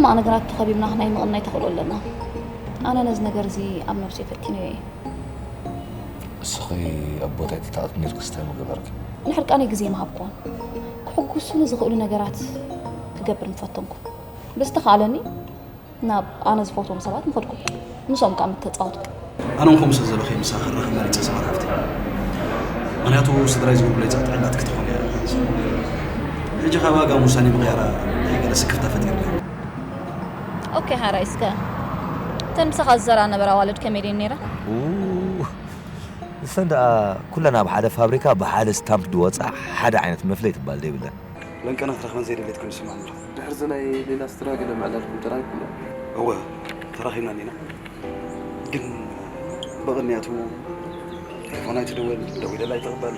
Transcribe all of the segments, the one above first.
ኣነ ግና ተኸቢብና ናይ ምቕናይ ተኽእሎ ኣለና። ኣነ ነዚ ነገር እዚ ኣብ ነብሰይ ፈቲነዮ እየ። እስኺ ኣብ ቦታይ ተተኣት ነርክስ እንታይ ምገበርክ? ንሕርቃነይ ግዜ ምሃብኩዎን። ክሕጉሱኒ ዝኽእሉ ነገራት ክገብር ምፈተንኩ። ብዝተኻእለኒ ናብ ኣነ ዝፈትዎም ሰባት ምኸድኩ። ምስኦም ከኣ ምተጻወትኩ። ኣነ እውን ከምኡ ስለ ዘለኹ እየ ምሳኺ ክራኸብ መሪጸ ሰማር ሓፍተይ። ምኽንያቱ ስድራይ ዝገብሩለይ ጸቕጢ ዕላትኪ ትኾኒ እያ። ሕጂ ካብ ኣጋም ውሳኔ ምቕያራ እንታይ ገለ ስክፍታ ፈጢሩለይ? ኦኬ ሓራይ እስከ እተን ምሳኻ ዝዘራ ነበራ ኣዋልድ ከመይ ድየን ነይረን? ኡ፣ እሰን ደኣ ኩለን ኣብ ሓደ ፋብሪካ ብሓደ ስታምፕ ዝወጻ ሓደ ዓይነት መፍለይ ትባል ዘይብለን። ለንቀና ክትረኽበን ዘይደለየት ኮይኑ ይስምዓኒ ኣሎ። ድሕርዚ ናይ ሌላ ስትራግል ምዕላልኩም ተራኺብኩም ዶ? እወ፣ ተራኺብና እኒና። ግን ብቕንያቱ ቴሌፎን ኣይትድወል፣ ደዊለላ ኣይትቕበል።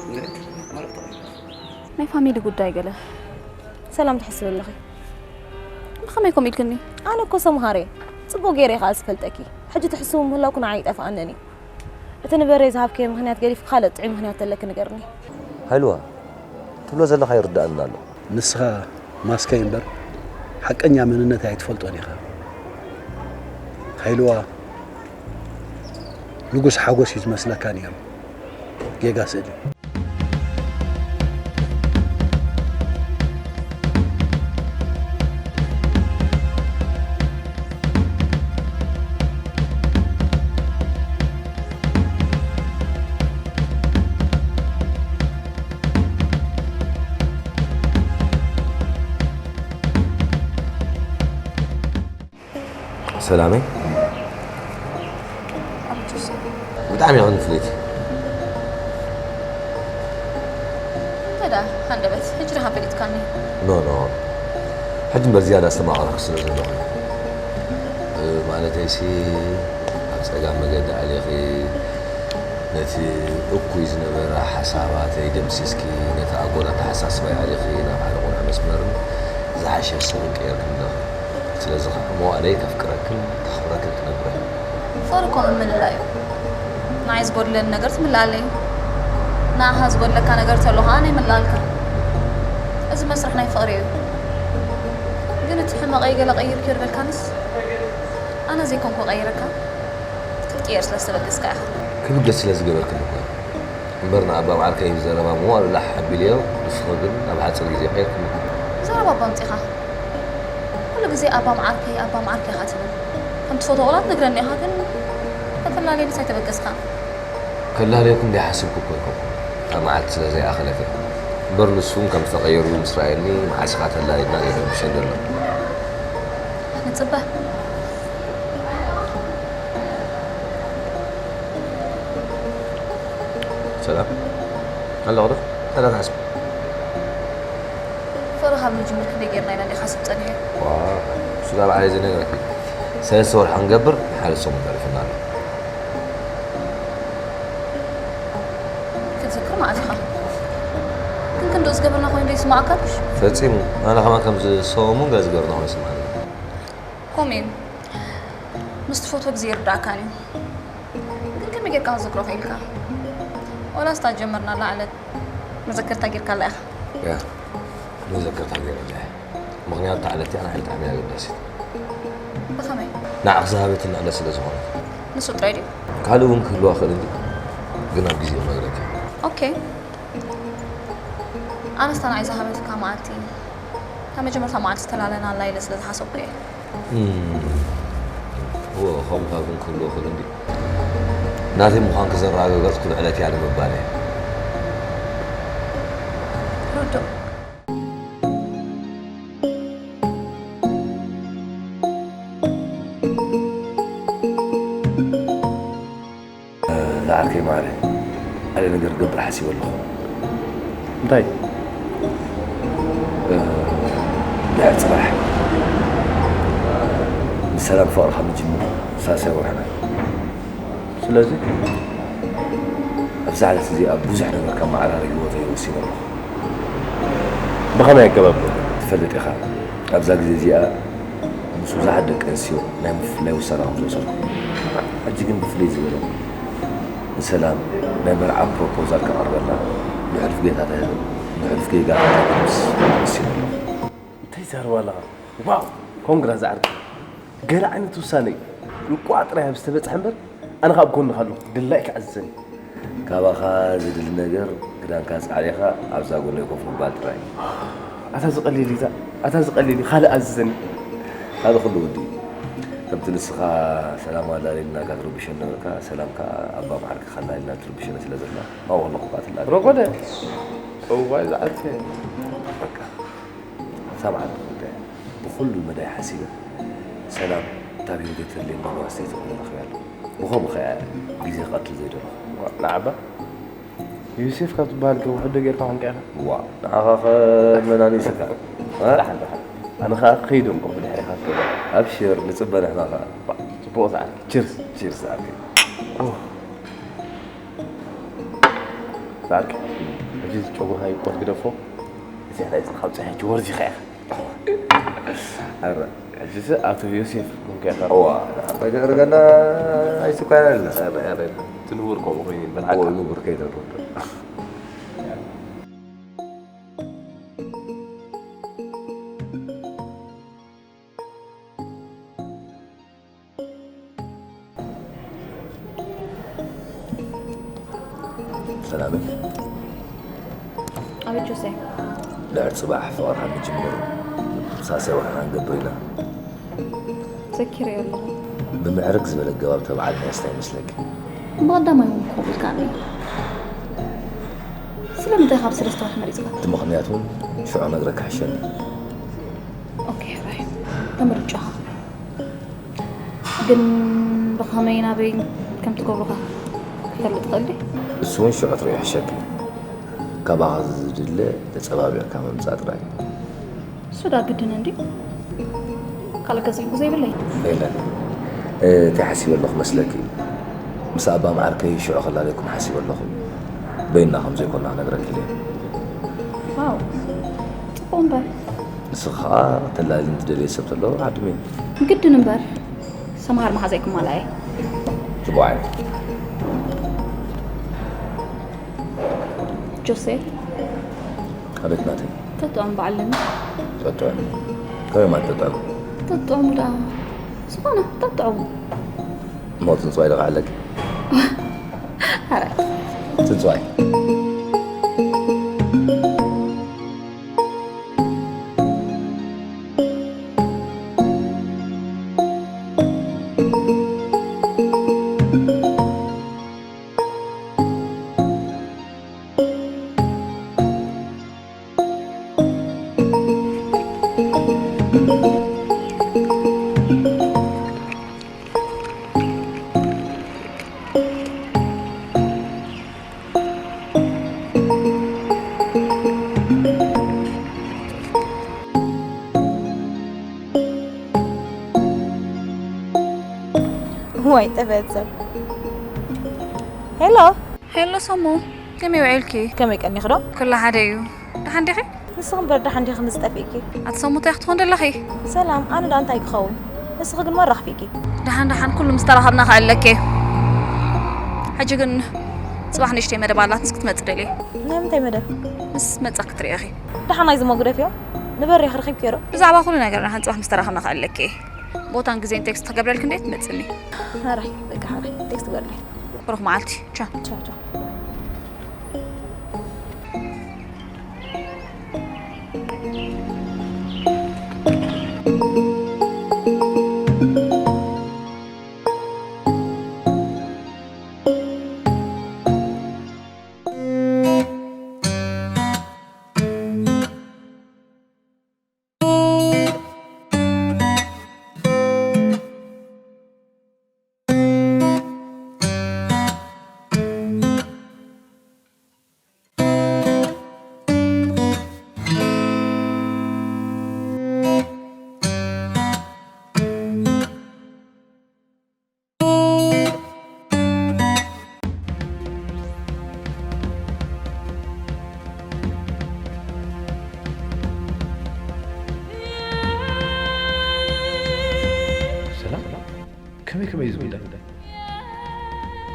እንዴ? ማለት ተቐይሩ። ናይ ፋሚሊ ጉዳይ ገለ። ሰላም ትሕስብ ኣለኺ። ብኸመይ ከምኡ ኢልክኒ? ኣነ እኮ ሰምሃር እየ። ጽቡቕ ገይረ እየ ከኣ ዝፈልጠኪ። ሕጂ ትሕስቡ ምህላውኩ ንዓይ ኣይጠፍኣንን እዩ። እቲ ንበሬ ዝሃብክዮ ምኽንያት ገዲፍኪ ካልእ ጥዑይ ምኽንያት ተለኪ ንገርኒ። ሃይልዋ፣ ትብሎ ዘለኻ ይርድኣኒ ኣሎ። ንስኻ ማስከይ እምበር ሓቀኛ መንነተይ ኣይትፈልጦን ኢኻ። ሃይልዋ፣ ንጉስ ሓጎስ እዩ ዝመስለካ ነይሩ። ጌጋ ስእሊ። ሰላመይ። ብጣዕሚ ኢኺ ፍልይቲ። እንታይ ደኣ ሃንደበት፣ ሕጂ ዲኻ ፈሊጥካኒ? ኖ፣ ኖ። ሕጂ እምበር ዝያዳ ዝተማቐርኩ ስለ ዘለኹ። እ፣ ማለተይሲ፣ ኣብ ጸጋም መገዲ ኣሊኺ፣ ነቲ እኩይ ዝነበረ ሓሳባተይ ደምሲስኪ፣ ነቲ ኣጎል ኣተሓሳስባይ ኣሊኺ፣ ናብ ሓደ ቁኑዕ መስመርን ዝሓሸ ሰብን ቀይርክኒ ኣለኺ። ስለዚ ኸዓ መዋእለይ ከፍቅረክን ከኽብረክን ክነብር እየ። ፍቕሪ እኮ ምምልላእ እዩ። ንዓይ ዝጎድለኒ ነገር ትምልኣለይ። ንዓኻ ዝጎድለካ ነገር ተሎ ኸዓ ኣነ ይምልኣልካ። እዚ መስርሕ ናይ ፍቕሪ እዩ። ግን እቲ ሕመቐይ ገለ ቀይርክዮ ዝበልካንስ ኣነ ዘይኮንኩ ቀይረካ፣ ክትቅየር ስለ ዝተበገስካ ኢኻ። ክብደት ስለ ዝገበርክኒ እኮ እዩ። እምበር ንኣባ መዓርከይ ብዘረባ መዋእሉ ላሕ ኣቢለዮ፣ ንስኺ ግን ኣብ ሓጺር ግዜ ቀይርክኒ። ዘረባ ኣባ ኣምጺኻ። ኩሉ ግዜ ኣባ መዓርከይ፣ ኣባ መዓርከይ ኢኻ ትብል። ከም ትፈትዎ ቆልዓ ትነግረኒ ኢኻ፣ ግን ከተላልየኒስ ኣይተበገስካን። ከላልየኩም ዘይሓሰብኩ እኮ ኣይኮንኩን። እታ መዓልቲ ስለ ዘይኣኸለት እያ። እምበር ንሱ እውን ከም ዝተቐየሩ ምስ ረኣየኒ፣ መዓስ ኢኻ ተላልየና እዩ ዝርብሸኒ ዘሎ። ንጽበ። ሰላም። ኣለኹ ዶ? እንታይ ትሓስብ? ፍቕሪ ካብ ንጅምር ክንደይ ጌርና ኢና እንዲኻ ስብ ጸኒሑ? ዋ፣ እሱ ዳ ባዕለይ ዘይነግረኪ። ሰለስተ ወርሒ ክንገብር ንሓደ ሰሙን ተሪፉና ኣሎ። ክትዝክር መዓት ኢኻ። ግን ክንድኡ ዝገበርና ኮይኑ ዶ ይስምዓካ? ፈጺሙ። ኣነ ከማን ከምዚ ሰሙን ገለ ዝገበርና ኮይኑ ይስምዓኒ። ከምኡ እዩ። ምስ ትፈትዎ ግዜ ይርድኣካን እዩ። ግን ከመይ ጌርካ ክትዝክሮ ክኢልካ? ዋላስ እታ ዝጀመርናላ ዕለት መዘከርታ ጌርካላ ኢኻ? ያ፣ መዘከርታ ገይረላ እየ። ምኽንያቱ እታ ዕለት እቲኣ ንዓይ ብጣዕሚ እያ ኣገዳሲት። ብኸመይ? ንዓኺ ዝሃበትኒ ዕለት ስለ ዝኾነት። ንሱ ጥራይ ድዩ? ካልእ እውን ክህልዋ ክእል እንዲ፣ ግን ኣብ ግዜኡ ክነግረኪ እየ። ኦኬ። ኣነስ እታ ንዓይ ዝሃበትካ መዓልቲ፣ እታ መጀመርታ መዓልቲ ዝተላለናላ ኢለ ስለ ዝሓሰብኩ እየ። እም፣ እወ፣ ከምኡ ግን ክህልዎ ክእል እንዲ። ናተይ ምዃንኪ ዘረጋገጽኩሉ ዕለት እያ ንምባል እየ። ርዱእ። ዝዓርከይ ማዕረ፣ ሓደ ነገር ክገብር ሓሲበ ኣለኹ። እንታይ? እ፣ ድሕሪ ጽባሕ ምስ ሰላም ፍቕሪ ካብ ንጅምር ሳልሳይ ወርሕና እዩ። ስለዚ ኣብዛ ዕለት እዚኣ ብዙሕ ነገር ከመዓራሪ ህይወተይ ወሲነ ኣለኹ። ብኸመይ ኣገባብ? ትፈልጥ ኢኻ፣ ኣብዛ ግዜ እዚኣ ምስ ብዙሓት ደቂ ኣንስትዮ ናይ ምፍላይ ውሳነ ከም ዝወሰድኩ። ሕጂ ግን ብፍልይ ዝበለ ንሰላም ናይ መርዓ ፕሮፖዛል ከቕርበላ፣ ንሕሉፍ ጌታታት፣ ንሕሉፍ ጌጋታታ ክምልስ ወሲነ ኣለኹ። እንታይ ትዛረብ ኣለኻ? ዋው! ኮንግራ ዝዓርከይ። ገለ ዓይነት ውሳነ እዩ። እንቋዕ ጥራይ ኣብ ዝተበጽሐ እምበር፣ ኣነ ከኣ ኣብ ጎንኻ ኣለኹ። ድላይካ ኣዝዘኒ። ካባኻ ዝድሊ ነገር፣ ክዳንካ ኣጽዓሪኻ ኣብዛ ጎነይ ኮፍ ምባል ጥራይ። ኣታ ዝቐልል እዩ፣ ኣታ ዝቐልል እዩ፣ ካልእ ኣዝዘኒ። ካልእ ኩሉ ውዲ እዩ። ከምቲ ንስኻ ሰላም ኣላሊልናካ ትርብሸኒ ነበርካ፣ ሰላም ከኣ ኣባ መዓርከ ከላሊልና ትርብሸኒ ስለ ዘላ፣ ኣብኡ ከለኹ ከኣ ትላለ። ረጎደ! እዋይ ዝዓርከይ። በቃ። ሓሳብ ዓቢ ጉዳይ። ብኹሉ መዳይ ሓሲበ፣ ሰላም እታ ኣብ ህይወተይ ተድልየኒ ዘለዋ ሰበይቲ ኮይነ ረኺበያ ኣለኹ። ብኸምኡ ከኣ ግዜ ክቐትል ዘይደለኹ። ዋ፣ ንዓባ ዮሴፍ ካብ ትበሃል ከ ውሕዶ ጌርካ ኾንካ ኢኻ? ዋ፣ ንዓኻ ከ መናኒስካ? እ? ደሓን፣ ደሓን። ኣነ ኸኣ ክኸይድ እየ እኮ ብድሕሪኻ ትከይድ። ኣብሽር፣ ንጽበ ንሕና ኸኣ። ጽቡቕ ሰዓት። ቺርስ። ቺርስ ዓርከይ። ኦ። ጻድቂ፣ ሕጂ እዚ ጨጉርኻ ይቆት ግደፎ። እዚ ናይ ጽንኻ ብጽሕ ሕጂ ወርዚኻ ኢኻ። ኣረ፣ ሕጂስ ኣቶ ዮሴፍ ኮንካ ኢኻ። እዋ፣ ኣባይ ገረገና ኣይስኳር ኣለ። ኣረ፣ ኣረ፣ እቲ ንቡር ከምኡ ኮይኑ ይበል። እዎ፣ ሓቃ። ንቡር ከይደርብ። ሰላመይ። ኣቤት ጆሴ። ድሕሪ ጽባሕ ፍቕርና ንጅምር፣ ሳልሳይ ወርሕና ንገብር ኢና። ዘኪረዮ ኣለኹ። ብምዕርግ ዝበለ ኣገባብ ተባዕልናዮስ እንታይ ይመስለኪ? እሞ ቀዳማይ እውን ከምኡ ኢልካኒ። ስለምንታይ ካብ ሰለስተ ወርሒ መሪጽካ? እቲ ምኽንያት እውን ሽዑ ነግረካ ሕሸኒ። ኦኬ፣ ሕራይ። ተመርጫኻ። ግን ብኸመይ ናበይ ከም ትገብሩኻ ክፈልጥ እኽእል ድየ? እሱ እውን ሽዑ ትርእዮ ይሕሸኪ። ካባኻ ዝድለ ተጸባቢቕካ ምምጻእ ጥራይ እዩ። እሱ ዳ ግድን እንድዩ። ካልእ ገዛ ሕጉዞ የብለይ። የለን። እ፣ እንታይ ሓሲበ ኣለኹ መስለኪ? ምስ ኣባ መዓርከይ ሽዑ ክላለየኩም ሓሲበ ኣለኹ። በይንና ከም ዘይኮንና ክነግረኪ ኢለ። ዋው፣ ጽቡቕ እምበር። ንስኺ ኸኣ ተላልይኒ ትደልዪ ሰብ ተሎ ዓድምዮ። ግድን እምበር። ሰምሃር መሓዛይ ክማላእ እየ። ጽቡቕ ዓይነት። ጆሴ። ኣቤት ናተይ። ተጥዕም በዓል ለሚ። ተጥዕም? ከመይ ማለት ተጥዕም? ተጥዕሙ ደኣ። ዝኾነ ተጥዕሙ። እሞ ጽንጽዋይ ዶ ክዓለኪ? ኣረ። ጽንጽዋይ። ዋይ ጠፈት ሰብ። ሄሎ። ሄሎ ሰሙ፣ ከመይ ውዒልኪ? ከመይ ቀኒኺ ዶ? ኩሉ ሓደ እዩ። ደሓን ዲኺ? ንስኺ እምበር ደሓን ዲኺ ምስ ጠፊእኪ? ኣቲ ሰሙ እንታይ ክትኾን ደለኺ? ሰላም፣ ኣነ ደኣ እንታይ ክኸውን? ንስኺ ግን መን ረኺብኪ? ደሓን ደሓን ኩሉ ምስ ተራኸብና ከዕልለኪ እየ። ሕጂ ግን ጽባሕ ንእሽተይ መደብ ኣላት፣ ንስኪ ክትመጺ ደልየ። ናይ ምንታይ መደብ? ምስ መጻ ክትርእኺ። ደሓን ናይዚ መጉደፍዮ? ንበሪኽ ረኺብክዮ ዶ? ብዛዕባ ኩሉ ነገር ደሓን ጽባሕ ምስ ተራኸብና ከዕልለኪ እየ። ቦታን ግዜን ቴክስት ክገብረልኪ እንዴ ትመጽኒ? ሕራይ፣ በቃ ሕራይ፣ ቴክስት ግበርለይ። ብሩኽ መዓልቲ። ቻው። ቻው፣ ቻው። ሰላም? ከመይ ከመይ እዩ እዚ ጉዳይ?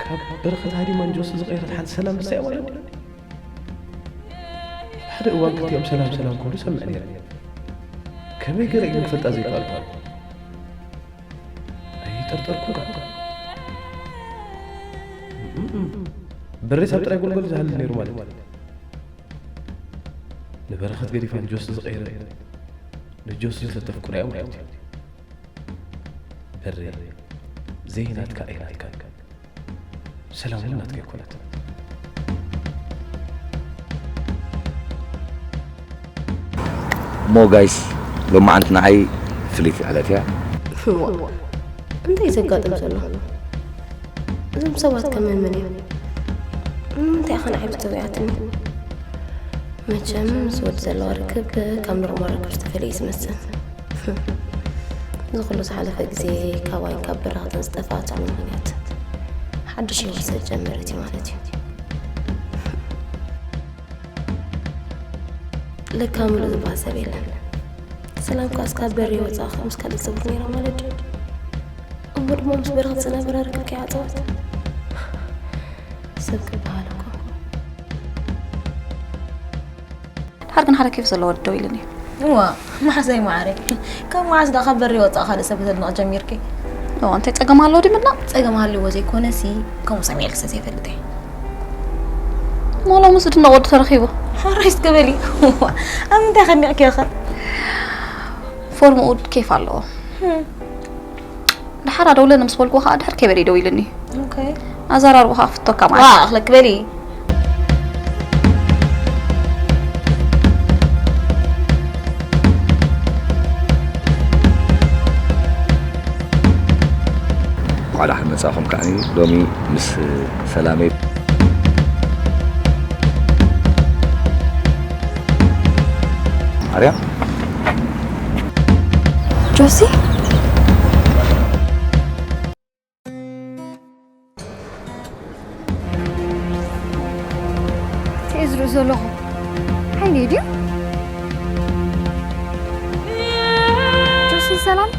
ካብ በረኸት ሃዲማ ንጆሲ ዝቐየረት ሓንቲ ሰላም ንሳ እያ ማለት ድዩ? ሓደ እዋን ክልቲኦም ሰላም ሰላም ክብሉ ሰምዕ ነይረ። ከመይ ገይረ እዩ ክፈልጣ ዘይከኣልኩ? ኣይጠርጠርኩን። በሬ ሳብ ጥራይ ጎልጎል ዝሃልል ነይሩ ማለት እዩ። ንበረኸት ገዲፋ ንጆሲ ዝቐየረ፣ ንጆሲ ዝተፍቅሮ እያ ማለት እዩ። በሬ፣ ዘይናትካ ኣይናትካን። ሰላም እውን ናትካ ኣይኮነትን። እሞ ጋይስ፣ ሎማዓንቲ ንዓይ ፍልይቲ ዕለት እያ። እዋ፣ እንታይ እዩ ዘጋጥም ዘሎ? እዞም ሰባት ከ መን መን እዮም? ንምንታይ ኢኻ ንዓይ ብዝተውያትኒ? መቸም ምስ ወዲ ዘለዋ ርክብ ካብ ኖርማል ርክብ ዝተፈለየ እዩ ዝመስል። እዚ ኩሉ ዝሓለፈ ግዜ ካባይን ካብ በረኸትን ዝጠፍኣትሉ ምኽንያት ሓድሽ ህይወት ስለ ዝጀመረት እዩ ማለት እዩ። ለካ ምሉእ ዝበሃል ሰብ የለን። ሰላም ከኣስ ካብ በሪ ወፃእ ምስ ካልእ ትፅንብር ነይራ ማለት ድዩ? እሞ ድማ ምስ በረኸት ዝነበራ ርክብ ከይዓፀወት ሰብ ክበሃል እኮ። ድሓር ግን ሓደ ኬፍ ዘለዎ ወዲ ደው ኢሉኒ እዩ። እዋ መሓዛይ ማዓረይ፣ ካብ መዓስ ደኣ ካብ በሪ ወፃእ ካልእ ሰብ ክተድንቕ ጀሚርኪ? እዋ እንታይ ፀገም ኣለዎ ድዩ ምድናቕ? ፀገም ሃልዎ ዘይኮነሲ ከምኡ ሰሚዐልኪ ስለ ዘይፈልጥ እየ። እሞ ሎምስ ዝድነቕ ወዲ ተረኺቡ? ሕራይ እስከ በሊ። እዋ ኣብ ምንታይ ከኒቕክዮ ኸ? ፎርምኡ ኬፍ ኣለዎ። ድሓር ኣደውለኒ ምስ በልክዎ ከዓ ድሕር ከይበለ እዩ ደው ኢሉኒ። ኣዘራርብኡ ከዓ ክፍተካ ማለት እዩ። እኽለኪ በሊ። እንኳዕ ደሓን መፃኹም ከዓኒ ሎሚ ምስ ሰላመይ ማርያም ጆሲ እንታይ ዝርኢ ዘለኹ? ሓይሊ ድዩ? ጆሲ ሰላም?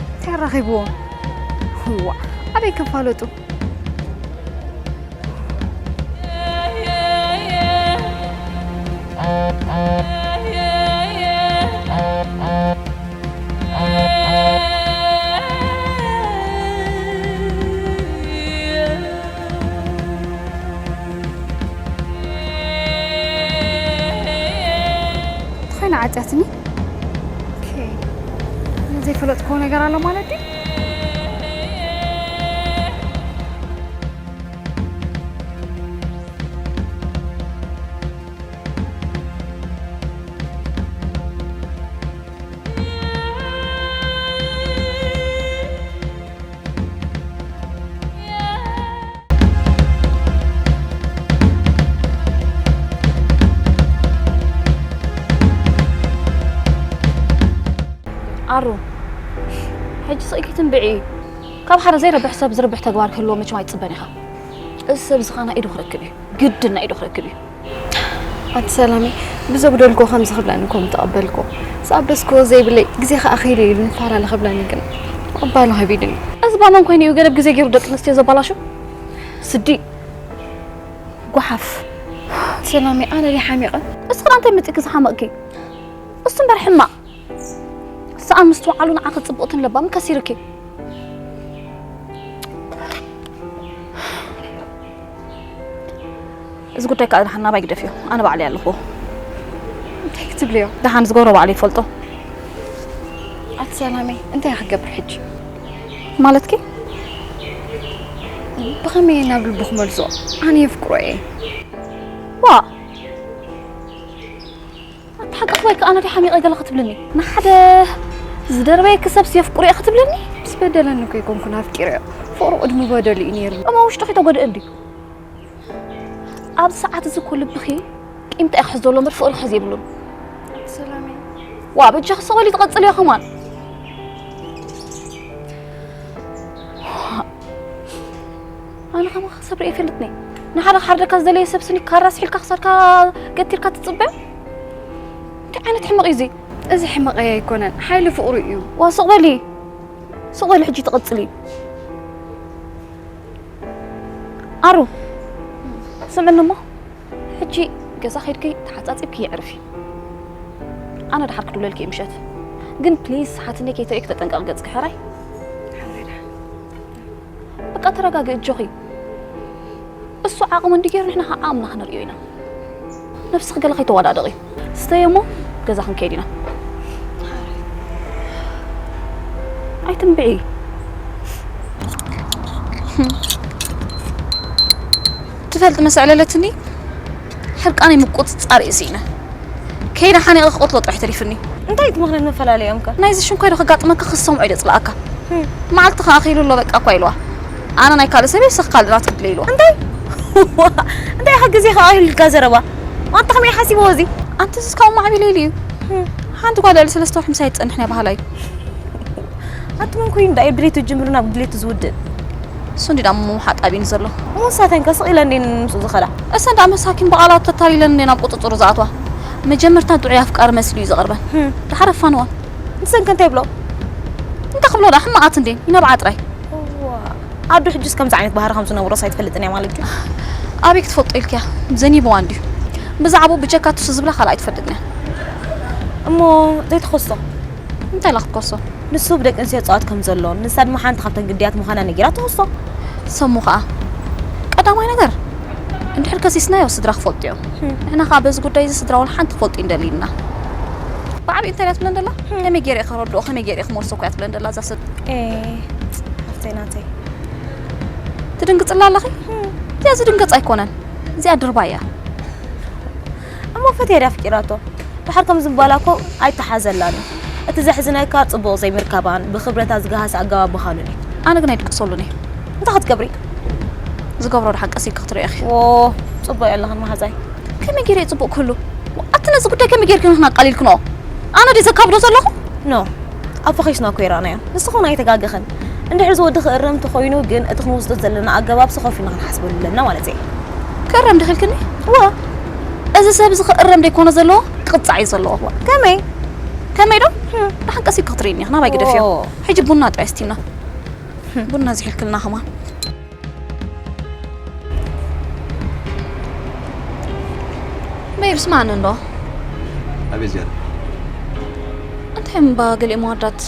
እንታይ ኣራኺብዎም? ዋ ኣበይ ክፋለጡ? ትኾይና ዓፅያትኒ? ኦኬ። ዘይፈለጥክዎ ነገር ኣሎ ማለት ድዩ? ኣሩ ሕጂ ስቕ ኢልኪ ትንብዒ። ካብ ሓደ ዘይረብሕ ሰብ ዝርብሕ ተግባር ክህልዎ መቸም ኣይትፅበን ኢኻ። እዚ ሰብ እዚ ኸዓ ናይ ኢዱ ክረክብ እዩ። ግድን ናይ ኢዱ ክረክብ እዩ። ኣቲ ሰላመይ፣ ብዘጉደልክዎ ከምዚ ክብለኒ እኮ ምተቐበልክዎ። ዝኣበስክዎ ዘይብለይ፣ ግዜኻ ኣኺሉ እዩ ንፈላለ ክብለኒ ግን ቅባል ከቢዱኒ። እዚ ባመን ኮይኑ እዩ ገለ ብግዜ ገይሩ ደቂ ኣንስትዮ ዘባላሹ? ስዲ። ጓሓፍ። ሰላመይ፣ ኣነ ድየ ሓሚቐ? እስኺ ደኣ እንታይ መጺእኪ ዝሓመቕኪ? እሱ እምበር ሕማቕ። ሰኣን ምስትውዓሉ ንዓኺ ጽብቕትን ለባምን ከሲሩኪ። እዚ ጉዳይ ከኣ ደሓን ናባይ ግደፍዮ፣ ኣነ ባዕለይ ኣለኹዎ። እንታይ ክትብልዮ? ደሓን ዝገብሮ ባዕለይ ይፈልጦ። ኣቲ ሰላመይ፣ እንታይ እየ ክገብር ሕጂ? ማለትኪ? ብኸመይ ናብ ልቡ ክመልሶ? ኣነ የፍቅሮ እየ። ዋእ! ኣቲ ሓቂ ክበይ ከኣ ኣነ ድየ ሓሚቐ ገለ ክትብልኒ? ንሓደ ዝደርበየኪ ሰብስ የፍቅሮ እየ ክትብልኒ? ምስ በደለኒ እኮ ኣይኮንኩን ኣፍቂረዮ። ፍቕሩ ቅድሚ በደሉ እዩ ነይሩ። እሞ ውሽጥኺ ተጎድእ እንድዩ። ኣብዚ ሰዓት እዚ እኮ ልብኺ ቂምታ እዩ ክሕዝ ዘሎ እምበር ፍቕሪ ክሕዝ የብሉን። ሰላመይ። ዋእ በጃኺ ስቕ በሊ ትቐጽልዮ ከማን። ኣነ ከማኺ ሰብ ርእየ ኣይፈልጥን እየ። ንሓደ ክሓርደካ ዝደለየ ሰብ ስኒ ካራ ስሒልካ ክሳድካ ገቲርካ ትጽበዮ? እንታይ ዓይነት ሕመቕ እዩ እዚ? እዚ ሕመቐይ ኣይኮነን፣ ሓይሊ ፍቕሩ እዩ። ዋእ ስቕ በሊ። ስቕ በሊ ሕጂ ትቕጽሊ። ኣሩ ስምዕኒ እሞ ሕጂ ገዛ ከይድኪ ተሓጻጺብኪ የዕርፊ። ኣነ ድሓር ክድውለልኪ እየ ምሸት። ግን ፕሊዝ ሓትነይ ከይተርእዮ ክተጠንቀቂ ገጽኪ ሕራይ። በቃ ተረጋጊ እጆኺ። እሱ ዓቕሙ እንዲገይሩ ንሕና ከዓ ዓቕምና ክንርእዮ ኢና። ነብስኺ ገለ ከይተዋዳደቒ። ስተይ እሞ ገዛ ክንከይድ ኢና። ኣይትንብዒ። ትፈልጥ መሰዕለለትኒ ሕርቃነይ ምቁጽጻር እየ ስኢነ። ከይደ ሓኒቐ ክቐትሎ ጥራሕ ተሪፍኒ። እንታይ እቲ ምኽንያት መፈላለይኦም ከ? ናይዚ ሽንኳይ ዶ ከጋጥመካ ክሰምዖ ኢደ ጽላኣካ። ህም። መዓልቲ ከኣ ከይሉ ኣሎ በቃ እኳ ኢልዋ። ኣነ ናይ ካልእ ሰብ እየ፣ ንስኺ ካልእ ናት ዕድል ኢልዋ። እንታይ? እንታይ ኢኻ ግዜ ከኣ ኢልካ ዘረባ? ኣንታ ከመይ ሓሲብዎ እዚ? ኣንቲ እዚ እስካብ ማዕቢለ ኢሉ እዩ። ህም። ሓንቲ ጓል ልዕሊ ሰለስተ ወርሒ ምሳይ ትጸንሕ ናይ ባህላ እዩ። ኣቲ መን ኮይኑ ደኣ እዩ ድሌቱ ጅምሩ ናብ ድሌቱ ዝውድእ? እሱ እንዲ ደኣ ምሓጣቢን ዘሎ። እሞ ንሳተን ከ ስቕ ኢለን ድየን ምስኡ ዝኸዳ? እሰን ደኣ መሳኪን ብቓላት ተታሊለን እንዴ ናብ ቁጽጽሩ ዝኣትዋ። መጀመርታ ጥዑይ ኣፍቃሪ መሲሉ እዩ ዝቐርበን። ህም። ደሓር ኣፋንወን። ንሰን ከ እንታይ ይብሎ? እንታይ ክብሎ ደኣ ሕማቓት እንዴ ይነብዓ ጥራይ። እዋ፣ ኣዱ ሕጅስ ከምዚ ዓይነት ባህሪ ከም ዝነብሮስ ኣይትፈልጥን እያ ማለት ድዩ? ኣበይ ክትፈልጦ ኢልክያ? ዘኒብዋ እንድዩ። ብዛዕባኡ ብጀካ ትሱ ዝብላ ካልእ ኣይትፈልጥን እያ። እሞ ዘይትኸሶ? እንታይ ኢላ ክትከሶ? ንሱ ብደቂ ኣንስትዮ ይጻወት ከም ዘሎ፣ ንሳ ድማ ሓንቲ ካብተን ግዳያት ምዃና ነጊራ ትኸሶ። ሰሙ ኸኣ ቀዳማይ ነገር እንድሕር ከሲስናዮ ስድራ ክፈልጡ እዮም። ህም። ንሕና ኸኣ በዚ ጉዳይ እዚ ስድራ ወላ ሓንቲ ክፈልጡ ይንደሊ ኢና። ብዓብዩ እንታይ እያ ትብለን ደላ? ህም። ከመይ ገይረ እየ ከረድኦ፣ ከመይ ገይረ እየ ክመልሶ እኮ እያ ትብለን ደላ እዛ ሰብ። ኤ፣ ሓፍተይ ናተይ። ትድንግጽላ ኣለኺ? ህም። እዚኣ ዝድንገጽ ኣይኮነን። እዚኣ ድርባ እያ። እሞ ፈትያ ድያ ኣፍቂራቶ? ድሓር ከም ዝባላ እኮ ኣይተሓዘላን እዩ። እቲ ዘሕዝነካ ጽቡቕ ዘይምርካባን ብኽብረታ ዝገሃሰ ኣገባብ ምዃኑን እዩ። ኣነ ግን ኣይድቅሰሉን እየ። እንታይ ክትገብሪ? ዝገብሮ ድሓን ቀስ ኢልኪ ክትሪኦ ኢኺ። ዎ፣ ጽቡቕ ኣለኽን መሓዛይ። ከመይ ገይረ እየ ጽቡቕ ክህሉ? ኣቲ ነዚ ጉዳይ ከመይ ጌርክን ኣቃሊልክንኦ? ኣነ ድየ ዘካብዶ ዘለኹ? ኖ፣ ኣብ ፈኺስና እኮ ይረኣናዮ። ንስኹን ኣይተጋገኽን። እንድሕር እዚ ወዲ ክእረም እንተኾይኑ ግን እቲ ክንወስዶ ዘለና ኣገባብ ሰኸፍ ኢልና ክንሓስበሉ ኣለና ማለት እየ። ክእረም ዲኺ ኢልክኒ? እወ። እዚ ሰብ እዚ ክእረም ደይኮነ ዘለዎ፣ ክቕጻዕ እዩ ዘለዎ። ከመይ? ከመይ ዶ? ህም። ደሓን ቀስ ኢልኪ ክትርእይኒ ኢኺ፣ ናባይ ግደፍዮ። ኦ። ሕጂ ቡና ጥራይ ስቲና። ቡና ዝሒልክልና ከማን። በይብ ስማዕኒ እንዶ። ኣቤት ዝያዳ። እንታይ እምባ ገሊኦም ኣወዳት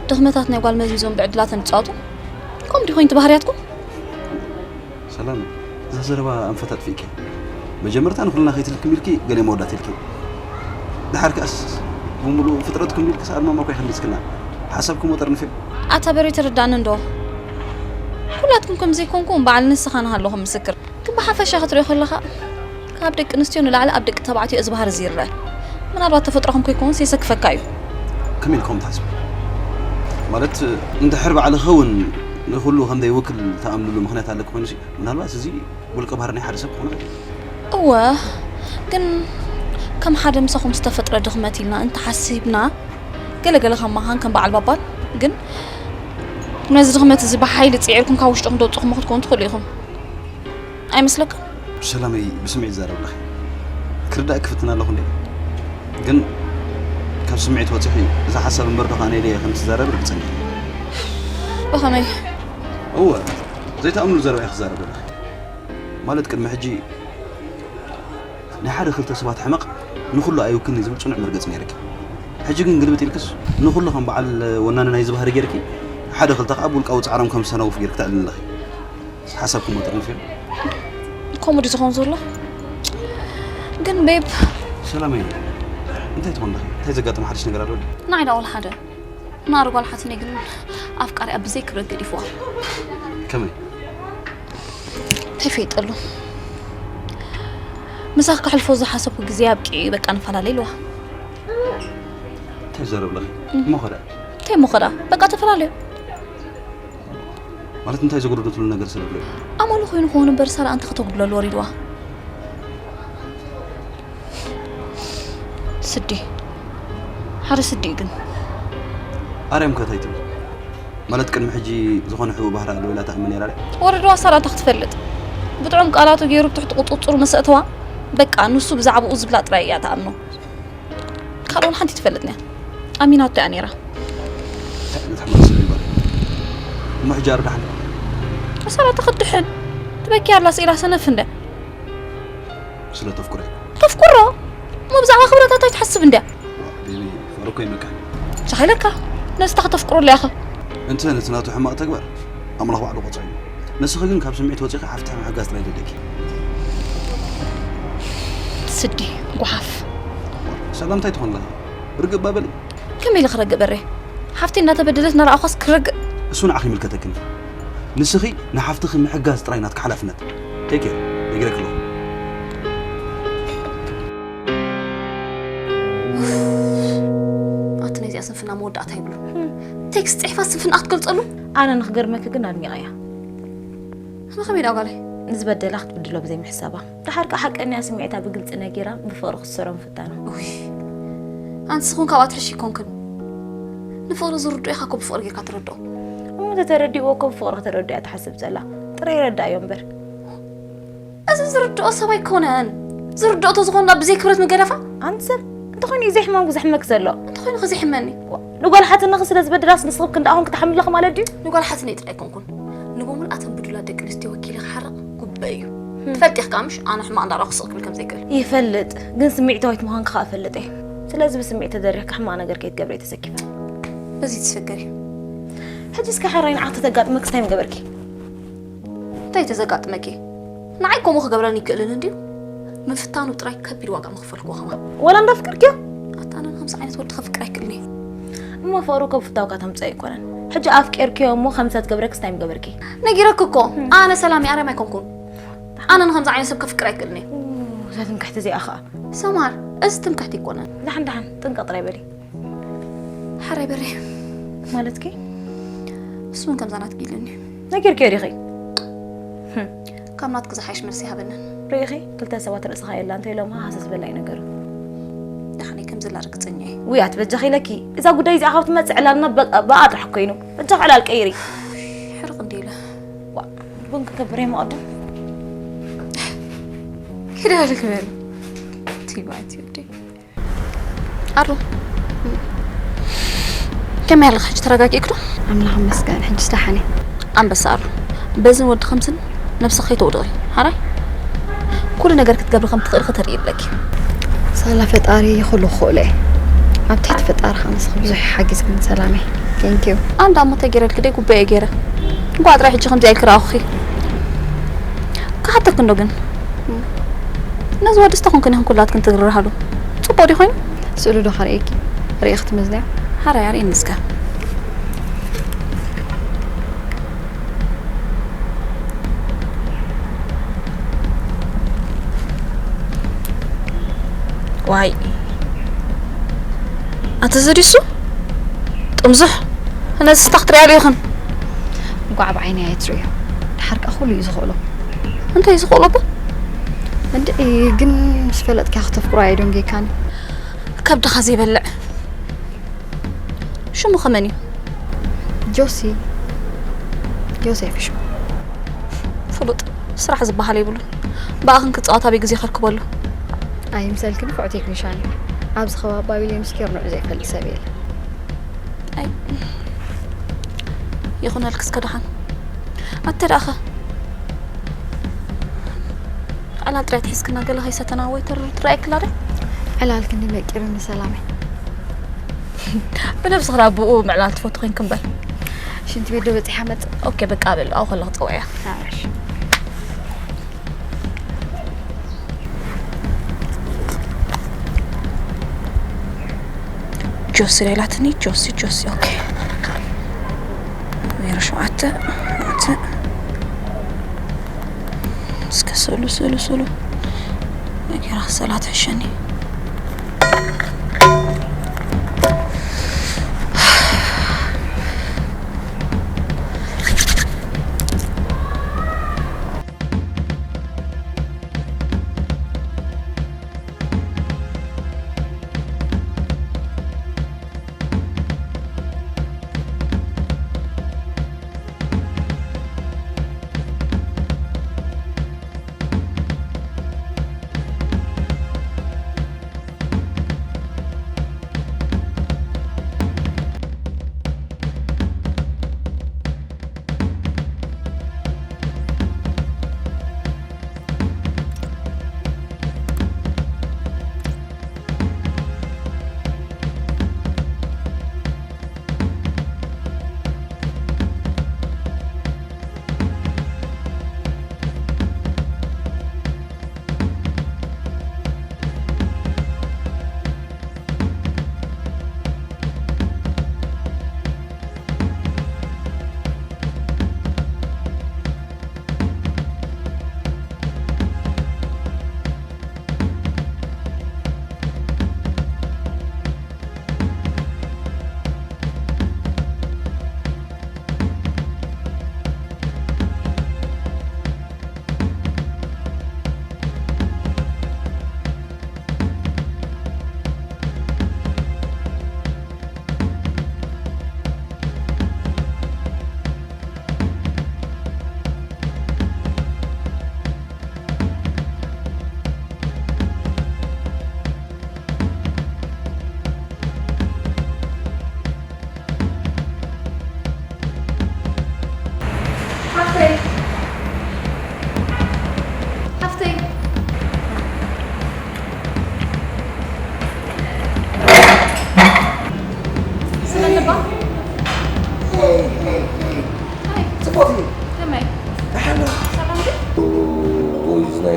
ድኽመታት ናይ ጓል መዚዞም ብዕድላተን ይጻወቱ? ከምኡ ዲኹም እቲ ባህርያትኩም? ሰላም፣ እዛ ዘረባ ኣንፈት ኣጥፊእኪ። መጀመርታ ንኹልና ከይትልክም ኢልኪ ገሊኦም ኣወዳት ኢልኪ። ድሓር ከኣስ ብምሉእ ፍጥረትኩም ኢልኪ ሰኣል ማማ እኮ ይኸልስክና። ሓሳብኩም ወጠርንፊ። ኣታ በሩ ይተረዳእኒ እንዶ። ኩላትኩም ከም ዘይኮንኩም በዓል ንስኻ ንሃለኹም ምስክር። ግን ብሓፈሻ ክትሪኦ ከለኻ ካብ ደቂ ኣንስትዮ ንላዕሊ ኣብ ደቂ ተባዕትዮ እዚ ባህሪ እዚ ይረአ። ምናልባት ተፈጥሮኹም ከይኮንስ የሰክፈካ እዩ። ከመይ ኢልኩም ትሓስቡ? ማለት እንድሕር ባዕልኺ እውን ንኹሉ ከም ዘይውክል ትኣምንሉ ምኽንያት ኣለኪ ኮይኑሲ፣ ምናልባት እዚ ውልቀ ባህሪ ናይ ሓደ ሰብ ክኾን ይኽእል። እወ፣ ግን ከም ሓደ ምሳኹም ዝተፈጥረ ድኽመት ኢልና እንተሓሲብና፣ ገለ ገለ ከም መኻን ከም በዓል ባባን፣ ግን ነዚ ድኽመት እዚ ብሓይሊ ጽዒርኩም ካብ ውሽጥኹም ተውጽኹሞ ክትኮኑ ትኽእሉ ኢኹም። ኣይመስለካን? ሰላመይ፣ ብስምዒት ትዛረቢ ኣለኺ። ክርዳእ ክፍትን ኣለኹ እንዴ? ግን ካብ ስምዒት ወጺኺ እዛ ሓሳብ እምበር ዶ ከኣ ነይለ ከም ትዛረቢ ርግጸኛ እየ። ብኸመይ? እወ፣ ዘይትኣምኑ ዘረባ እየ ክዛረብ ዘለኺ። ማለት ቅድሚ ሕጂ ናይ ሓደ ክልተ ሰባት ሕመቕ ንኹሉ ኣይውክልን እዩ ዝብል ጽኑዕ መርገጺ ነይርኪ። ሕጂ ግን ግልብጥ ኢልክስ ንኹሉ ከም በዓል ወናኒ ናይዚ ባህሪ ገይርኪ፣ ሓደ ክልተ ከኣ ብውልቃዊ ጻዕሮም ከም ዝተነውፉ ገይርኪ ተዕልኒ ኣለኺ። ሓሳብኩም ወጥርንፍ እዮም። ከምኡ ድዩ ዝኾን ዘሎ? ግን ቤብ ሰላመይ፣ እንታይ ትኾን ኣለኺ? እንታይ ዘጋጠመ ሓድሽ ነገር ኣሎ ድዩ? ንዓይ ደኣ ወላ ሓደ። ንኣር ጓል ሓትነይ ግን ኣፍቃሪኣ ብዘይ ክብረት ገዲፍዋ። ከመይ? ተፈይጠሉ። ምሳኽ ከሕልፎ ዝሓሰብኩ ግዜ ኣብቂዑ እዩ፣ በቃ ንፈላለ ኢልዋ። እንታይ ትዛረቢ ኣለኺ? እሞ ኸ ደኣ? እንታይ እሞ ኸ ደኣ? በቃ ተፈላለዩ። ማለት እንታይ ዘጉደለትሉ ነገር ስለ ኣሎ? ኣመሉ ኮይኑ ክኾን እምበር ሳራ እንታይ ከተጉድለሉ ወሪድዋ? ስዲ። ሓደ ስዲ እዩ ግን። ኣርያም ከ እንታይ ትብል? ማለት ቅድሚ ሕጂ ዝኾነ ሕቡእ ባህሪ ኣለዎ ኢላ ትኣምን ነይራ ድያ? ወሪድዋ ሳራ እንታይ ክትፈልጥ? ብጥዑም ቃላቱ ገይሩ ብትሕቲ ቁጽጽሩ ምስ ኣእተዋ፣ በቃ ንሱ ብዛዕባኡ ዝብላ ጥራይ እያ ትኣምኖ። ካልእ ሓንቲ ትፈልጥን እያ። ኣሚናቶ እያ ነይራ። እንታይ ዓይነት ሕማቕ ሰብ እዩ በል። እሞ ሕጂ ኣረ ዳሕን። ሳራ ተኽድሕን። ትበኪ ኣላ ስኢላ ሰነፍ እንደ። ስለ ተፍቅሮ እዩ። ተፍቅሮ? እሞ ብዛዕባ ክብረታት ኣይትሓስብ እንድያ? ቤቢ፣ እኮ ይመካኒ። ሻኺለካ ነስታ ከተፍቅሮ ኣለያኸ እንተ ነቲ ናቱ ሕማቕ ተግባር ኣምላኽ ባዕሉ ቆጽሮ እዩ። ንስኺ ግን ካብ ስምዒት ወጺኺ ሓፍትኻ ምሕጋዝ ጥራይ ደለኪ። ስዲ ጓሓፍ ሰላምታይ ትኾን ኣለኻ? ርግእ ባበሊ። ከመይ ኢለ ክረግእ በረ ሓፍቲ እናተበደለት እናረኣኳስ ክረግእ እሱ ንዓኺ ይምልከተክን። ንስኺ ንሓፍትኺ ምሕጋዝ ጥራይ ናትኪ ሓላፍነት። ቴክ ኬር ነጊረኪ ኣለኹ። ኣቲ ናይዚኣ ስንፍና መወዳእታ ይብሉ። ቴክስት ፅሒፋ ስንፍና ክትገልፀሉ። ኣነ ንክገርመኪ ግን ኣድኒቐያ። ንኸመይ ዳ ጓለይ? ንዝበደላ ክትብድሎ ብዘይምሕሳባ ድሓር ከዓ ሓቀኛ ስምዒታ ብግልፂ ነጊራ ብፍቕሪ ክትሰሮ ምፍታኑ። ውይ ኣንስኹን ካብኣ ትሕሽ ይኮንክን። ንፍቕሪ ዝርድኦ ኢኻ እኮ ብፍቕሪ ጌርካ ትረድኦ። እሞ ተተረዲእዎ እኮ ብፍቕሪ ከተረድኦ እያ ትሓስብ ዘላ። ጥረ ይረዳእዮ እምበር። እዚ ዝርድኦ ሰብ ኣይኮነን። ዝርድኦ ተዝኾንና ብዘይ ክብረት ምገደፋ። ኣንቲ ሰብ እንተኾይኑ እዩ ዘይሕማም ክዘሕመክ ዘሎ። እንተኾይኑ ከዘይሕመኒ። ንጓል ሓትነኺ ስለ ዝበደላስ ንስኽብ ክንደኣ ኹን ክትሓምለኺ ማለት ድዩ? ንጓል ሓትነይ ጥራይ ኣይኮንኩን። ንበሙሉ ኣተን ብዱላ ደቂ ኣንስትዮ ወኪለ ክሓርቕ ጉበይ እዩ። ትፈልጢ ኢኻ ምሽ ኣነ ሕማቕ እንዳረኹ ስቕ ክብል ከም ዘይክእል። ይፈልጥ፣ ግን ስምዒታዊት ምዃንኪ ኸኣ እፈልጥ እየ። ስለዚ ብስምዒት ተደሪኽኪ ሕማቕ ነገር ከይትገብሪ እየ ተሰኪፈ። በዚ ትስገሪ። ሕጂ እስከ ሕራይ ንዓኺ ተተጋጥመክስ እንታይ ምገበርኪ? እንታይ ተዘጋጥመኪ? ንዓይ ከምኡ ክገብረኒ ይክእልን እንድዩ። ምፍታኑ ጥራይ ከቢድ ዋጋ ምኽፈልክዎ ከማ። ወላ እንዳፍቅርክዮ? ኣታ ኣነ ከምዚ ዓይነት ወዲ ከፍቅር ኣይክእልን እየ። እሞ ፍቕሪ እኮ ብፍታውካ ተምፅኦ ኣይኮነን። ሕጂ ኣፍቂርክዮ እሞ ከምዚ ትገብረክስ እንታይ ምገበርኪ? ነጊረኪ እኮ። ኣነ ሰላም ኣርያም ኣይኮንኩን። ኣነ ንከምዚ ዓይነት ሰብ ከፍቅር ኣይክእልን እየ። እዛ ትምክሕቲ እዚኣ ኸኣ። ሰማር፣ እዚ ትምክሕቲ ኣይኮነን። ደሓን ደሓን ጥንቀቕ ጥራይ በሊ። ሓራይ በሬ ማለትኪ? እሱ እውን ከምዛ ናትኪ ኢሉኒ። ነጊርክዮ ዲኺ? ካብ ናትኪ ዝሓይሽ መልሲ ይሃበንን። ርኢኺ? ክልተ ሰባት ርእስኻ የላ እንተ ኢሎምኻ ሃሰስ በላ እዩ ነገሩ። ደሓነይ ከም ዘላ ርግጸኛ እየ። ውይ ኣቲ በጃኺ ኢለኪ። እዛ ጉዳይ እዚኣ ካብ ትመጽእ ዕላልና በቃ ብኣ ጥራሕ ኮይኑ። በጃኺ ዕላል ቀይሪ። ሕርቕ እንዲ ኢለ። ዋ፣ ቡን ክገብር እየ መቐድም። ኪዳ ልክበል። ቲባቲ ወዲ። ኣሩ ከመይ ኣለኻ ሕጂ ተረጋጊእክ ዶ? ኣምላኽ ይመስገን ሕጂስ ደሓን እየ። ኣንበሳ ኣሩ በዝን ወዲ ከምዝን ነብስኺ ከይተውድቒ ሓራይ ኩሉ ነገር ክትገብሪ ከም ትኽእሊ ከተርኢ ይብለኪ። ሳላ ፈጣሪ ኩሉ ክኽእሎ እየ። ኣብ ትሕቲ ፈጣሪ ከዓ ንስኺ ብዙሕ ሓጊዝክኒ ሰላመይ። Thank you። ኣንዳ እሞ እንታይ ገይረልኪ ደይ ጉባኤ ገይረ እንኳ ጥራይ ሕጂ ከምዚኣ ኢልኪ ረኣኹኺ። ክሓተኪ እንዶ ግን ነዚ ወዲ ዝተኾንክን ይኹን ኩላትክን ትግርርሃሉ ጽቡቕ ዲ ኮይኑ? ስእሉ ዶ ከርእየኪ? ርእኺ ትመዝንያ? ሓራይ ኣርእየኒ እስከ። ዋይ ኣቲ እዚ ድሱ ጥምዙሕ ነዚ ስታ ክትሪኣሉ ኢኽን እንኳዕ ብዓይኒ ኣየ ትርእዮ ድሓር ከኣ ኩሉ እዩ ዝኽእሎ እንታይ ዝኽእሎ እባ እንድዒ ግን ምስ ፈለጥካ ክተፍቅሮ ኣየ ደንጊካኒ ከብድኻ ዘይበልዕ ሽሙ ከመን እዩ ጆሲ ዮሴፍ ሽሙ ፍሉጥ ስራሕ ዝበሃል የብሉን ብኣኽን ክፃወት ኣበይ ግዜ ከርክበሉ ኣይምሰልኪ ንፉዕ ቴክኒሻን እዩ ኣብዚ ከባቢ ባቢሎን ምስኪር ንዑ ዘይፈልጥ ሰብ የለ ኣይ ይኹነልኪ እስከ ደሓን ኣተ ደኣኸ ዕላል ጥራይ ትሒዝክና ገለ ከይሰተና ወይ ተርር ትረኣየክላ ደ ዕላል ክንዲ መቂርኒ ሰላመይ ብነብስኺ ዳ ብኡ ምዕላል ትፈቱ ኮይንኪ እምበር ሽንቲ ቤት ዶ በፂሓ መፅእ ኦኬ በቃ በሉ ኣብኡ ከለኹ ፀውዕያ ሓራሽ ጆሲ ሌላትኒ ጆሲ ጆሲ ኦኬ ዜሮ ሸውዓተ ሸውዓተ እስከ ስእሉ ስእሉ ስእሉ ነገራ ክሰላ ትሕሸኒ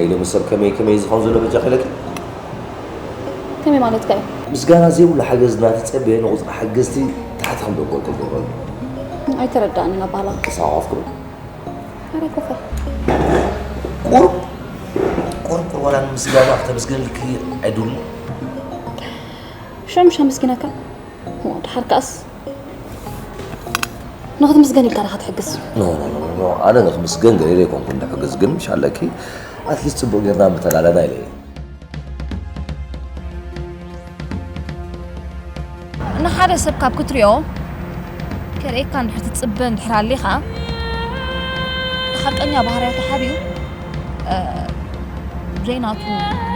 ኢሉ ምስ ሰብ ከመይ ከመይ ዝኸውን ዘሎ በጃ ከለኪ? ከመይ ማለትካ እዩ? ምስጋና ዘይብሉ ሓገዝ እናተጸበየ ንቑጽሪ ሓገዝቲ ታሕቲ ከም ደንቆልቆል ገበረሉ። ኣይተረዳእንን ኣባህላ። ተሰሓቋፍኩም? ኣረ ኮፈ። ቁሩብ ቁሩብ ቁሩብ ዋላ ንምስጋና ክተመስገንልኪ ኣይድሉ። ሽዑ ምሽ ኣመስጊናካ? ድሓር ከኣስ ንኽትምስገን ኢልካ ዲኻ ትሕግዝ? ኖ ኖ ኖ ኖ፣ ኣነ ንክምስገን ገለ ኢለ ኣይኮንኩን ድሕግዝ፣ ግን ምሽ ኣለኪ ኣትሊስት ጽቡቕ ጌርና ምተላለና ኢለ እየ። ንሓደ ሰብ ካብ ክትሪኦ ከርእየካ እንድሕር ትጽበ እንድሕር ኣሊኻ፣ እቲ ሓቀኛ ባህርያቱ ሓቢኡ ዘይናቱ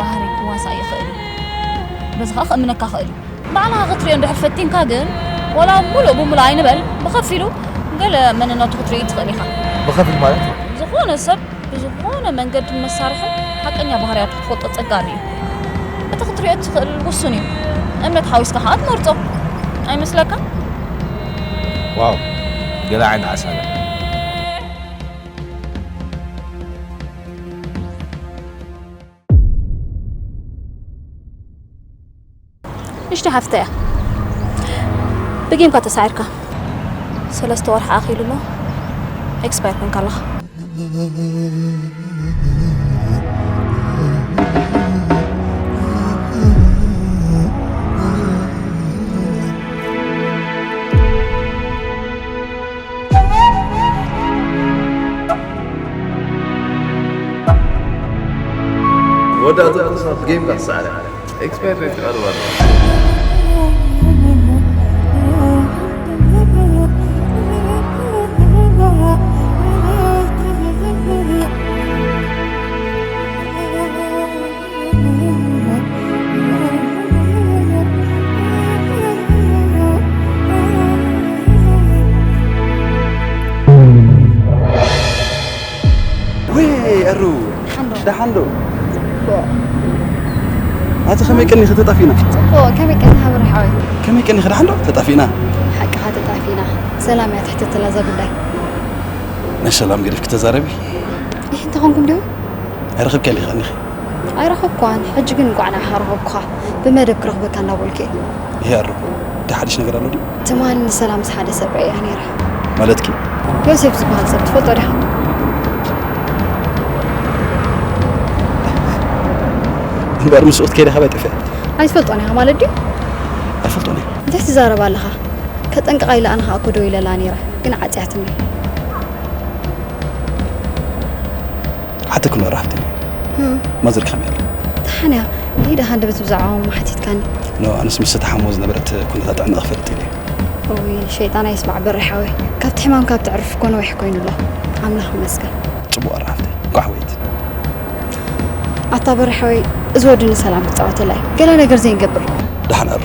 ባህሪ ክዋሳእ ይኽእል እዩ። በዚ ከዓ ክእምነካ ክእል እዩ። ባዕልኻ ክትሪኦ እንድሕር ፈቲንካ ግን፣ ወላ ሙሉእ ብሙሉእ ኣይንበል፣ ብኸፊሉ ገለ መንነቱ ክትርኢ ትኽእል ኢኻ። ብኸፊል ማለት? ዝኾነ ሰብ ብዝኾነ መንገድን መሳርሕን ሓቀኛ ባህርያቱ ክትፈልጦ ጸጋሚ እዩ። እቲ ክትሪኦ እትኽእል ውሱን እዩ። እምነት ሓዊስካ ከዓ ትመርጾ ኣይመስለካ? ዋው፣ ገለ ዓይነት ሓሳብ እያ። ንእሽተይ ሓፍተይ እያ። ብጌምካ ተሳዒርካ ሰለስተ ወርሒ ኣኺሉ ኣሎ። ኤክስፓየር ኮንካ ኣለኻ። ወዳእቱ ቅሳት ጌም ካሳዕረ ኤክስፓየር ዴት ይቐርብ ኣሎ። ወይ ኣሩ ደሓን ዶ? ኣቲ ከመይ ቀኒኺ ተጣፊና? ጽቡቕ፣ ከመይ ቀኒኻ ብርሓወይ? ከመይ ቀኒኺ ደሓን ዶ? ተጣፊና። ሓቅኻ ተጣፊና። ሰላም እያ ትሕተተላ እዛ ጉዳይ። ናይ ሰላም ገዲፍኪ ተዛረቢ። ይህ እንተኾንኩም ዲኹም? ኣይረኸብክያን ኢኺ ቀኒኺ። ኣይረኸብኳን፣ ሕጂ ግን እንቋዕ ንዓኻ ረኸብኩኻ። ብመደብ ክረኽበካ እንዳበልኩ እየ። ይሄ ኣሩ፣ እንታይ ሓድሽ ነገር ኣሎ ድዩ? ትማሊ ንሰላም ምስ ሓደ ሰብ ረእያ ነይረ። ማለትኪ? ዮሴፍ ዝበሃል ሰብ ትፈልጦ ዲኻ? እምበር ምስኡ ክትከይዲ ካባይ ጠፊኣ። ኣይትፈልጦን ኢኻ ማለት ድዩ? ኣይፈልጦን እየ። እንታይ ትዛረብ ኣለኻ? ከጠንቅቓ ኢለ ኣነ ኸኣ እኮ ደው ኢለላ ነይረ፣ ግን ዓጽያትኒ። ሓተክን ወረ ሃብተይ። ማዘር ከመይ ኣላ? ደሓን እያ። ንኢዳ ሃንደበት ብዛዕባኦም ሓቲትካኒ። ኖ፣ ኣነስ ምስ ተሓሞ ዝነበረት ኩነታት ጥዕና ክፈልጥ ኢለ። እውይ፣ ሸይጣን ኣይስማዕ በሪ ሓወይ። ካብቲ ሕማም ካብ ተዕርፍ እኮ ነዊሕ ኮይኑ ኣሎ። ኣምላኽ ይመስገን። ጽቡቕ ኣረ ሃብተይ። እንኳዕ ሕወየት። ኣታ በሪ ሓወይ፣ እዚ ወዲ ንሰላም ክጻወተላ እዩ። ገለ ነገር ዘይንገብር። ደሓን ኣረ።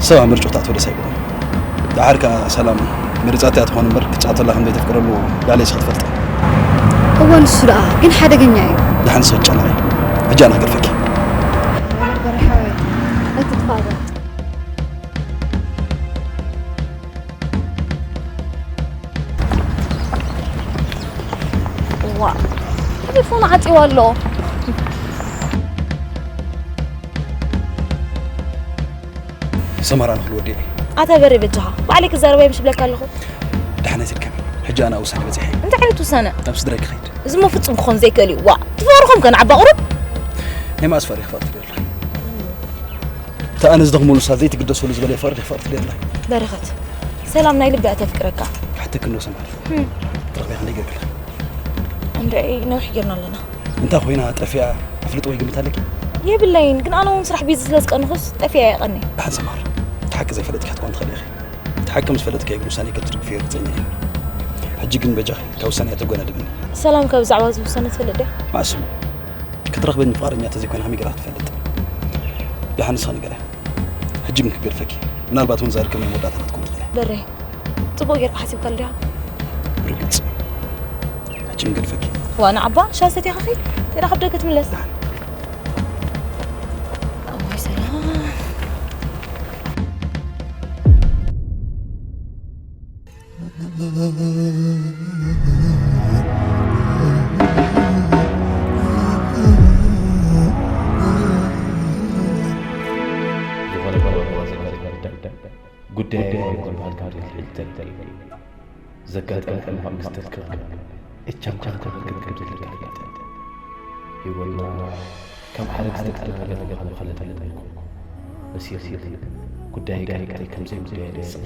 ሰብ ኣብ ምርጭኡ ተኣትዎ ደስ ኣይብሎን። ደሓር ከኣ ሰላም መሪጻቶ እያ ትኾን እምበር ክትጻወተላ ከም ዘይተፍቅረሉ ላዕለይሲ ክትፈልጢ። እወ ንሱ ደኣ ግን ሓደገኛ እዩ። ደሓን ንስኺ ትጨነቒ። ሕጂ ኣነ ክገድፈኪ። በርሓወይ ኣይትጥፋእ በል። ዋእ ቴሌፎኑ ዓጽይዋ ኣሎ። ሰማር ኣነ ክልወዲ እየ። ኣታ በሬ በጃኻ ባዕለይ ክዛረብ እየ ምሽ እብለካ ኣለኹ። ደሓን ኣይትድከሚ። ሕጂ ኣነ ኣብ ውሳነ በጺሐ እየ። እንታይ ዓይነት ውሳነ? ናብ ስድራይ ክኸይድ። እዚ እሞ ፍጹም ክኾን ዘይክእል እዩ። ዋእ ትፈርኾም ከ ንዓባ ቁሩብ? ናይ መኣስ ፍቕሪ ክፈቕድ ይደሊ። እታ ኣነ ዝደኽመሉ ንሳ ዘይትግደሰሉ ዝበለ ፍቕሪ ክፈቕድ ይደሊ። በረኸት ሰላም ናይ ልቢ እያ ተፍቅረካ። ክሓተኪ እንዶ ሰማር። ትረኽብያ ክንደይ ገርግላ? እንድዒ ነዊሕ ጌርና ኣለና። እንታይ ኮይና ጠፊኣ ኣፍልጦ ወይ ግምት ኣለኪ? የብለይን ግን ኣነ እውን ስራሕ ቢዚ ስለ ዝቀንኹስ ጠፊኣ እየ ቀንየ። ደሓን ሰማር እቲ ሓቂ ዘይፈለጥኪ ክትኮን ትኽእሊ ኢኺ። እቲ ሓቂ ምስ ፈለጥክያ ግን ውሳኔኪ ክትድግፍዮ ርግጸኛ እየ። ሕጂ ግን በጃኺ ካብ ውሳኔ ኣተጓናድብኒ። ሰላም ከ ብዛዕባ እዚ ውሳነ ትፈልጥ ድያ? መዓስ እሞ ክትረኽበኒ ፍቓደኛ እንተዘይኮይና ከመይ ጌራ ክትፈልጥ? ደሓን ንስኺ ንገርያ። ሕጂ ግን ክገድፈኪ ምናልባት እውን እዛ ርክብ ናይ መወዳእታና ክትኮን ትኽእል እያ። በሬ ጽቡቕ ጌርካ ሓሲብካሉ ዲኻ? ብርግጽ ሕጂ ግን ገድፈኪ። ዋእ ንዓባ ሻሂ ሰቲኻ ኺድ። ቴዳ ካብ ደገ ትምለስ። እዋይ ሰላም። ጉዳይ ኣይኮን ባልካ ድሕሪት ዘጋጠመ ሕማቕ ክስተት ከኣ እጃምካ ክረክብ ከም ዘለካ ፍለጥ። ህይወትና ከም ሓደ ዝተጠናገረ ምዃኑ ፈለጠ ኣለና እኮ። መሲሉ ጉዳይ ጋር ከም ዘይጉዳይ ደስቕ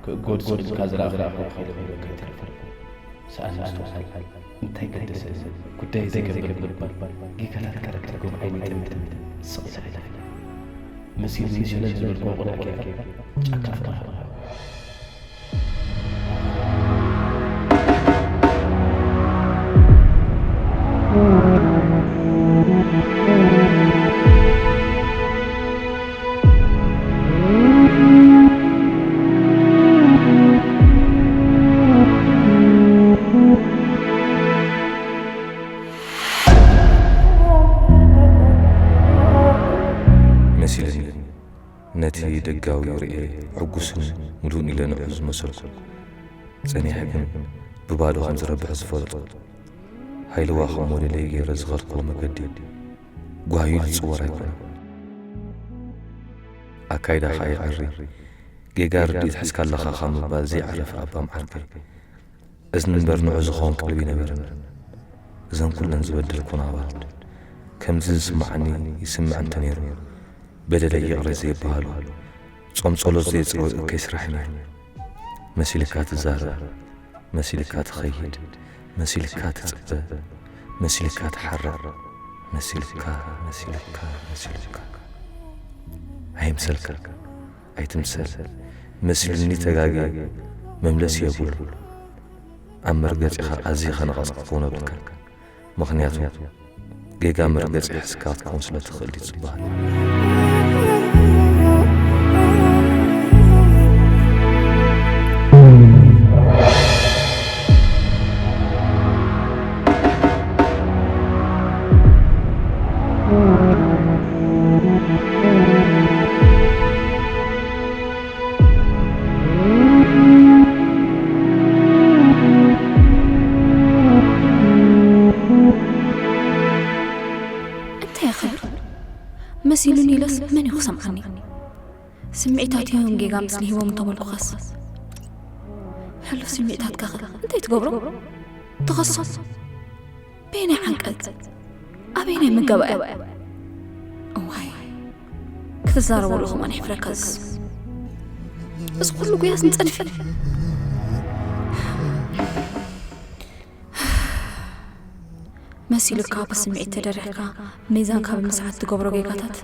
ክእጎድ ዞልካ ዝረኣኹ ከይደ ክብለካ ይተርፍ። ሰኣን ምስትውዓል እንታይ ገደሰ? ጉዳይ ዘይገብር ምባል ጌጋታት ካራክተር ጎብ ዓይኒ ጠምጥም ስቕ ዝበለ። መሲሉ መሲሉ ዝበልኩ ቁና ጌጋ ጫካ ፍቕሪ ሃባ። መሲልኒ። ነቲ ደጋዊ ርእየ ሕጉስን ምሉእን ኢለ ንዑ ዝመሰልኩ። ጸኒሐ ግን ብባዶ ከም ዝረብሕ ዝፈልጦ፣ ሃይልዋ ከም ሞዴለይ ገይረ ዝኸድክዎ መገዲ ጓሂ ኢሉ ዝጽወር ኣይኮነን። ኣካይዳኻ የዐሪ፣ ጌጋ ርድኢት ሒዝካ ኣለኻ ካብ ምባል ዘይዓረፈ ኣባም ዓርከይ። እዝኒ እምበር ንዑ ዝኸውን ቀልቢ ኣይነበረንን። እዘን ኩለን ዝበደልኩን ኣባል ከምዚ ዝስምዓኒ ይስምዐ እንተነይሩ፣ በደለይ ይቕረ ዘየበሃሉ ጾም ጸሎት ዘየጸውእ እከይ ስራሕ እዩ ነይሩ። መሲልካ ትዛረብ፣ መሲልካ ትኸይድ፣ መሲልካ ትጽበ፣ መሲልካ ትሓርቕ፣ መሲልካ፣ መሲልካ፣ መሲልካ። ኣይምሰልካ፣ ኣይትምሰል። መሲሉኒ ተጋግየ መምለሲ የብሉ። ኣብ መርገጺኻ ኣዚኻ ነቐጽ ክትከውን የብልካን። ምኽንያቱ ጌጋ መርገጺ ሒዝካ ክትከውን ስለ ትኽእል ድዩ ዝበሃል። እንታይ ይኽእል? መሲሉኒ ኢለስ መን እዩ ክሰምዓኒ? ስምዒታት እዮም ጌጋ ምስሊ ሂቦም እንተበልኩኻስ? ሕሉፍ ስምዒታትካ ኸ እንታይ ትገብሮ? ትኸሶ? በየናይ ዓንቀጽ? ኣበየናይ መጋባእያ? እዋይ፣ ክትዛረበሉ ከማን ይሕፍረካስ። እዚ ኩሉ ጉያስ ንጸድፊ። መሲሉካ ብስምዒት ተደሪኽካ ሚዛንካ ብምስዓት ትገብሮ ጌጋታት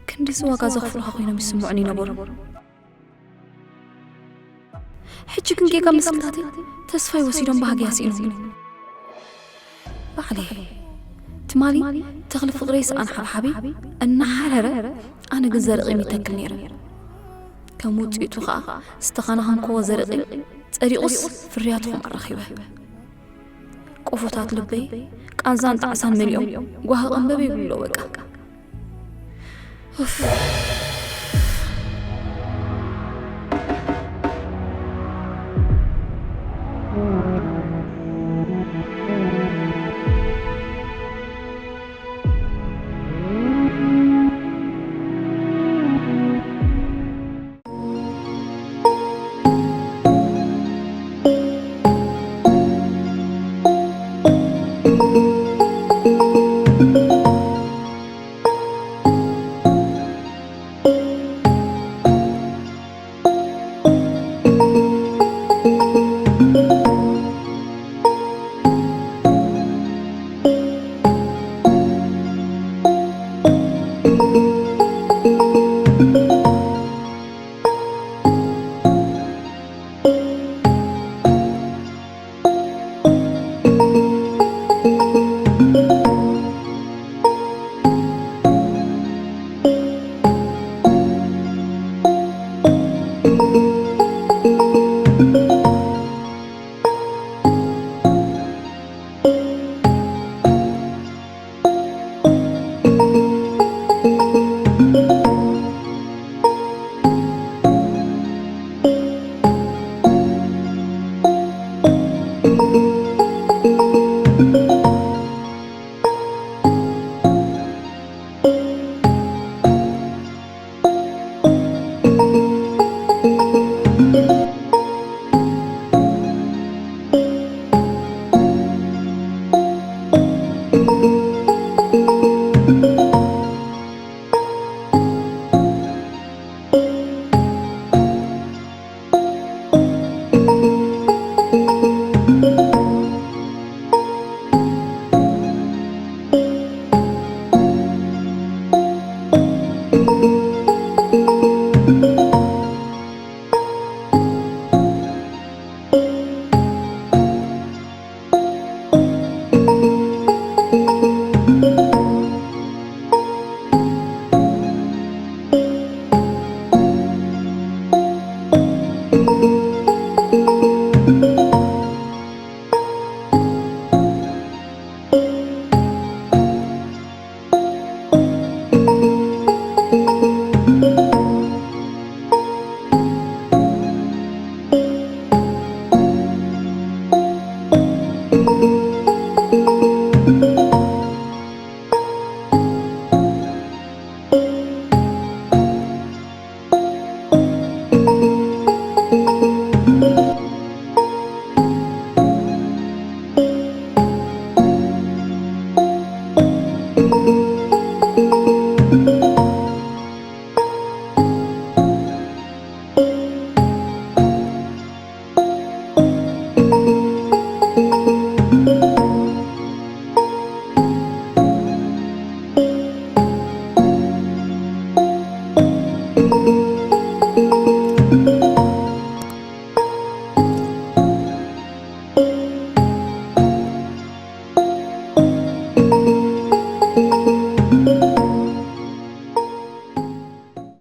ክንዲዚ ዋጋ ዘኽፍሉኻ ኮይኖም ይስምዑኒ ነበሩ። ሕጂ ግን ጌጋ ምስልታተይ ተስፋይ ወሲዶም ባህግያ ስኢኖምኒ። ባዕለይ ትማሊ ተኽሊ ፍቕረይ ሰኣን ሓብሓበይ እናሓረረ ኣነ ግን ዘርኢ ቂም ይተክል ነይረ። ከም ውፅኢቱ ኸዓ ዝተኸናኸንክዎ ዘርኢ ቂም ጸዲቑስ ፍርያትኹም ኣረኺበ። ቆፎታት ልበይ ቃንዛን ጣዕሳን መሊኦም ጓሂ ቀንበብ ይብሉ ኣለዉ በቃ። ኡፍ።